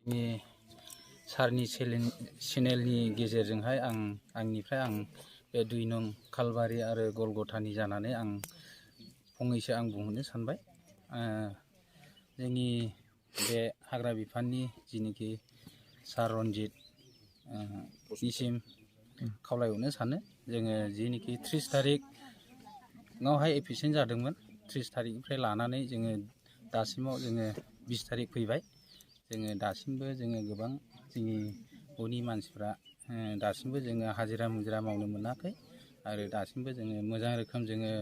नि सारनि चेनेलनि गेजेरजोंहाय आंनिफ्राय बे 2 नं खालबारि आरो गलगथानि जानानै फंनैसो बुंहरनो सानबाय। जोंनि बे हाग्रा बिफाननि जिनिखि सार रनजित निसिम खावलायहरनो सानो जोङो जिनिखि 30 थारिखआवहाय एफिसियेन्ट जादोंमोन। 30 थारिखनिफ्राय लानानै जोङो दासिमाव जोङो 20 थारिख फैबाय। जोङो दासिमबो जोङो गोबां जोंनि न'नि मानसिफ्रा दासिमबो जोङो हाजिरा मुजिरा मावनो मोनाखै आरो दासिमबो जोङो मोजां रोखोम जोङो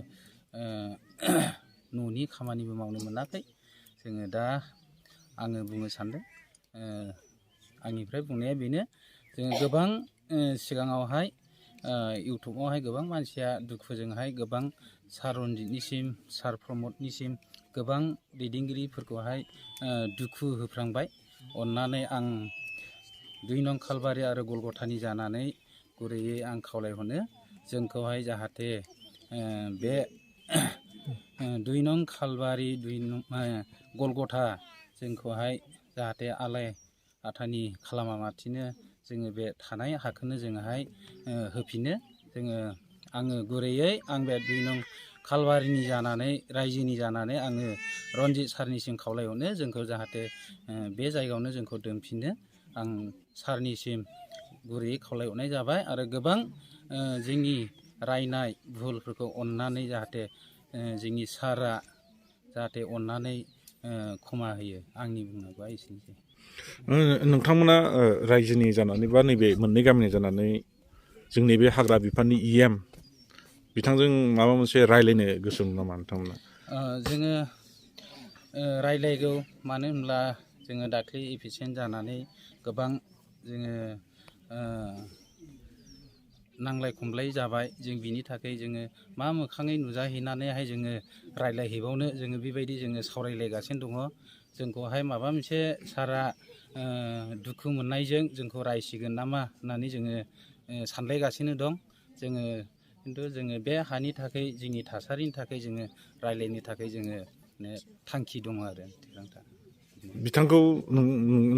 न'नि खामानिबो मावनो मोनाखै। जोङो दा आङो बुंनो सानदों आंनिफ्राय बुंनाया बेनो जोङो गोबां सिगाङावहाय इउटुबावहाय गोबां मानसिया दुखुजोंहाय गोबां सार रनजितनिसिम सार प्रमदनिसिम गोबां दैदेनगिरिफोरखौहाय दुखु होफ्रांबाय। अन्नानै 2 नं खालबारि आरो गलगथानि जानानै गुरैयै खावलायहरनो जोंखौहाय जाहाथे बे 2 नं खालबारि 2 नं गलगथा जोंखौहाय जाहाथे आलाय आथानि खालामालासिनो जोङो बे थानाय हाखौनो जोङोहाय होफिनो। आङो गुरैयै बे 2 नं खालबारिनि जानानै रायजोनि जानानै रनजित सारनिसिम खावलायहरनो जोंखौ जाहाथे बे जायगायावनो जोंखौ दोनफिनो सारनिसिम गुरैयै खावलायहरनाय जाबाय। आरो गोबां जोंनि रायनाय भुलफोरखौ अन्नानै जाहाथे जोंनि सारआ जाहाथे अन्नानै क्षमा होयो। आंनि बुंनांगौआ एसेनोसै। नोंथांमोना रायजोनि जानानै बा नैबे मोननै गामिनि जानानै जोंनि बे हाग्रा बिफाननि EM बिथांजों माबा मोनसे रायलायनो गोसो दं नामा नोंथांमोना? जोङो रायलायगौ, मानो होनब्ला जोङो दाख्लै एफिसियेन्ट जानानै गोबां जोङो नांलाय खमलाय जाबाय। जों बिनि थाखाय जोङो मा मोखाङै नुजाहैनानैहाय जोङो रायलायहैबावनो जोङो बेबायदि जोङो सावरायलायगासिनो दङ। जोंखौहाय माबा मोनसे सारआ दुखु मोननायजों जोंखौ रायसिगोन नामा होननानै जोङो सानलायगासिनो दं। खिन्थु जोङो बे हानि थाखाय जोंनि थासारिनि थाखाय जोङो रायलायनो थाखाय जोङो थांखि दङ आरो थिरांथा। बिथांखौ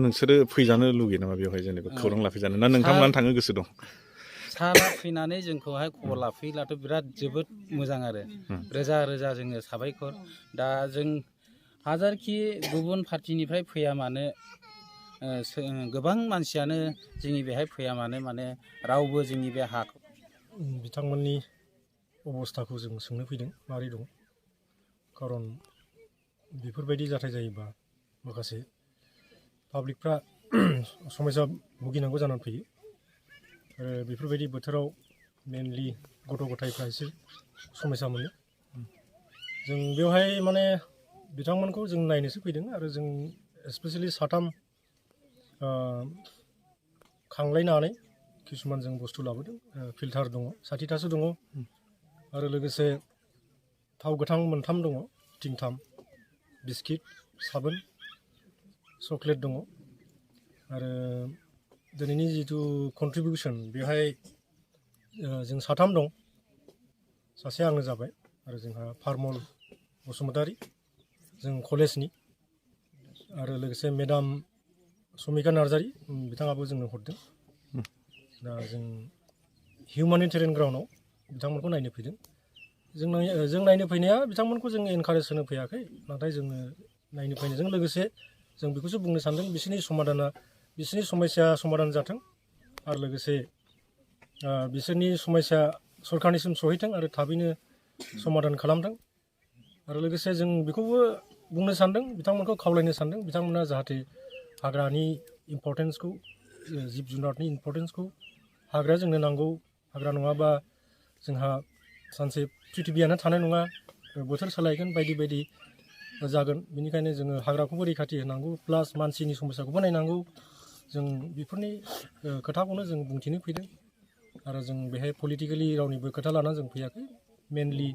नोंसोरो फैजानो लुगैयो नामा बेवहाय, जेनेबा खौरां लाफैजानो, ना नोंथांमोना थांनो गोसो दं? सारआ फैनानै जोंखौहाय खबर लाफैब्लाथ' बिराद जोबोद मोजां आरो रोजा रोजा जोङो साबायखर। दा जों हाजारखि गुबुन पार्टिनिफ्राय फैया मानो, गोबां मानसियानो जोंनि बेहाय फैया मानो, माने रावबो जोंनि बे हाखौ बिथांमोननि अबस्थाखौ जों सोंनो फैदों माबोरै दं। खारन बेफोरबायदि जाथाय जायोबा माखासे पाब्लिकफ्रा समस्या भुगिनांगौ जानानै फैयो। बेफोरबायदि बोथोराव मेनलि गथ' गथायफ्रा एसे समस्या मोनो। जों बेवहाय माने बिथांमोनखौ जों नायनोसो फैदों आरो जों स्पेसियेलि 3 खांलायनानै किसुमान जों बुस्थु लाबोदों। फिल्टार दङ 60थासो दङ आरो लोगोसे थाव गोथां 3 दङ, टिंथाम, बिस्किट, साबोन, चक्लेट दङ। आरो दिनैनि जिथु कन्ट्रिबिउसन बेवहाय जों 3 दं, सासे आंनो जाबाय आरो जोंहा फारमल बसुमतारी जों कलेजनि, आरो लोगोसे मेडाम समिका नार्जारी बिथाङाबो जोंनो हरदों। दा जों हिउमानिटेरियान ग्राउन्डआव बिथांमोनखौ नायनो फैदों। जों नायनो फैनाया बिथांमोनखौ जों एनकारेज होनो फैयाखै, नाथाय जोङो नायनो फैनायजों लोगोसे जों बेखौसो बुंनो सानदों बिसोरनि समस्या समाधान जाथों आरो लोगोसे बिसोरनि समस्या सरकारनिसिम सहैथों आरो थाबैनो समाधान खालामथों। आरो लोगोसे जों बेखौबो बुंनो सानदों, बिथांमोनखौ खावलायनो सानदों, बिथांमोना जाहाथे हाग्रानि इम्परटेन्सखौ, जिब जुनारनि इम्परटेन्सखौ, हाग्राया जोंनो नांगौ, हाग्रा नङाबा जोंहा सानसे प्रिथिबियानो थानाय नङा, बोथोर सोलायगोन, बायदि बायदि जागोन। बेनिखायनो जोङो हाग्राखौबो रैखाथि होनांगौ, प्लास मानसिनि समस्याखौबो नायनांगौ। जों बेफोरनि खोथाखौनो जों बुंथिनो फैदों आरो जों बेहाय पलिटिकेलि रावनिबो खोथा लानानै जों फैयाखै। मेनलि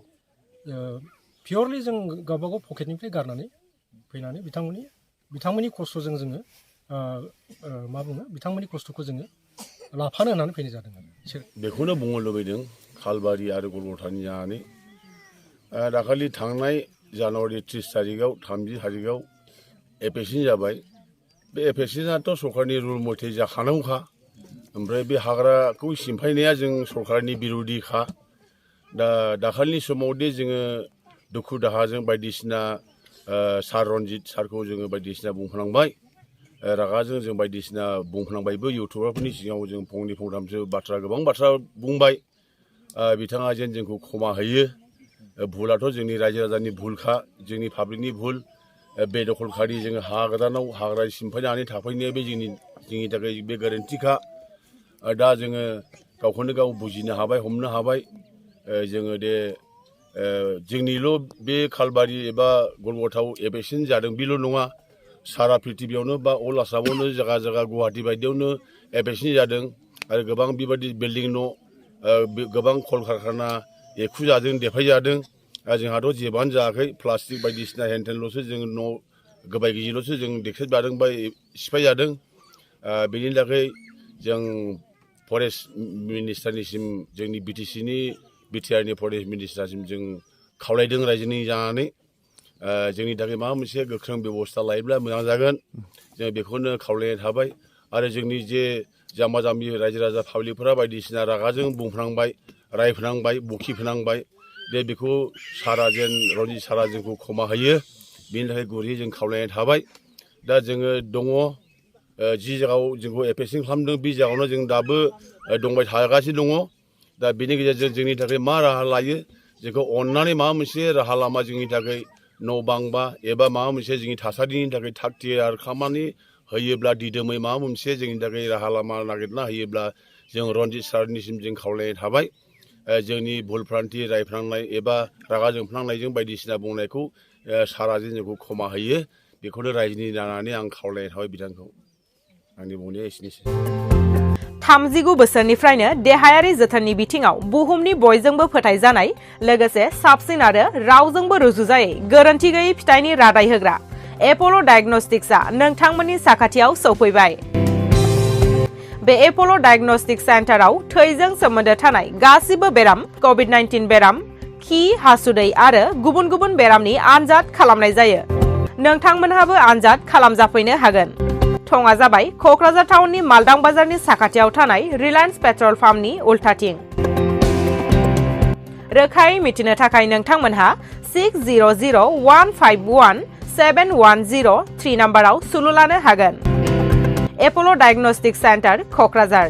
पियरलि जों गावबागाव पकेटनिफ्राय गारनानै फैनानै बिथांमोननि खस्थ'जों जोङो मा बुङो, बिथांमोननि खस्थ'खौ जोङो लाफानो होननानै फैनाय जादों आरो। बेखौनो बुंनो लुबैदों खालबारि आरो गलगथानि जानानै दाखालि थांनाय जानुवारि 30 थारिखआव 30 थारिखआव एफिसियेन्ट जाबाय। बे एफेक्सनाथ' सरकारनि रुल मथे जाखानांगौखा ओमफ्राय बे हाग्राखौ सिमफायनाया जों सरकारनि बिर'धिखा दा दाखालिनि समावदि जोङो दुखु दाहाजों बायदिसिना सार रन्जित सारखौ जोङो बायदिसिना बुंफ्लांबाय रागाजों जों बायदिसिना बुंफ्लांबायबो इउटुबारफोरनि सिगाङाव जों फंनै फंथामसो बाथ्रा गोबां बाथ्रा बुंबाय बिथाङा जेन जोंखौ क्षमा होयो भुलाथ' जोंनि रायजो राजानि भुलखा जोंनि पाब्लिकनि भुल बे दखलखारि जोङो हा गोदानाव हाग्रा सिमफायनानै थाफैनाया बे जोंनि थाखाय बे गोरोन्थिखा दा जोङो गावखौनो गाव बुजिनो हाबाय हमनो हाबाय जोङो दे जोंनिल' बे खालबारि एबा गलगथाव एफेक्सन जादों बेल' नङा सारा पृथिबियावनो बा अल आसामावनो जायगा जायगा गुवाहाटि बायदियावनो एफेक्सन जादों आरो गोबां बेबायदि बिल्डिं न' गोबां कलकारखाना एकु जादों देफाय जादों जोंहाथ' जेबोआनो जायाखै प्लास्टिक बायदिसिना हेनथेनल'सो जों न' गोबाय गिजिल'सो जों देख्रेब जादों बा सिफाय जादों बेनि थाखाय जों फरेस्ट मिनिस्टारनिसिम जोंनि बिटिआरनि फरेस्ट मिनिस्टारसिम जों खावलायदों रायजोनि जानानै जोंनि थाखाय माबा मोनसे गोख्रों बेबस्था लायोब्ला मोजां जागोन जों बेखौनो खावलायनाय थाबाय आरो जोंनि जे जाम्बा जाम्बि रायजो राजा पाब्लिकफोरा बायदिसिना रागाजों बुंफ्लांबाय रायफ्लांबाय बखिफ्लांबाय दे बेखौ सारा जेन रन्जित सारा जोंखौ क्षमा होयो बेनि थाखाय गुरैयै जों खावलायनाय थाबाय दा जोङो दङ जि जायगायाव जोंखौ एफेक्सन खालामदों बे जायगायावनो जों दाबो दंबाय थागासिनो दङ दा बेनि गेजेरजों जोंनि थाखाय मा राहा लायो जोंखौ अननानै माबा मोनसे राहा लामा जोंनि थाखाय न' बां बा एबा माबा मोनसे जोंनि थासारिनि थाखाय थाग थियार खालामनानै होयोब्ला दिदोमै माबा मोनसे जोंनि थाखाय राहा लामा नागिरना होयोब्ला जों रन्जित सारनिसिम जों खावलायनाय थाबाय जोंनि भुलफ्रान्थि रायफ्लांनाय एबा रागा जोंफ्लांनायजों बायदिसिना बुंनायखौ साराजों जोंखौ क्षमा होयो बेखौनो रायजोनि जानानै आं खावलायनाय थाबाय बिथांखौ आंनि बुंनाया एसेनोसै 39 बोसोरनिफ्रायनो देहायारि जोथोननि बिथिङाव बुहुमनि बयजोंबो फोथायजानाय लोगोसे साबसिन आरो रावजोंबो रुजुजायै गोरोन्थि गैयै फिथाइनि रादाय होग्रा एप'ल' डायग्नोस्टिक्सआ नोंथांमोननि साखाथियाव सौफैबाय बे एप'ल' डायग्नोस्टिक सेन्टाराव थैजों सोमोन्दो थानाय गासिबो बेराम कभिड-19 बेराम खि हासुदै आरो गुबुन गुबुन बेरामनि आनजाद खालामनाय जायो नोंथांमोनहाबो आनजाद खालामजाफैनो हागोन थङा जाबाय क'क्राझार टाउननि मालदां बाजारनि साखाथियाव थानाय रिलायन्स पेट्रल पाम्पनि उल्थाथिं रोखायै मिथिनो थाखाय नोंथांमोनहा 6001517103 नाम्बाराव सुलु लानो हागोन एप'ल' डायग्नोस्टिक सेन्टार क'क्राझार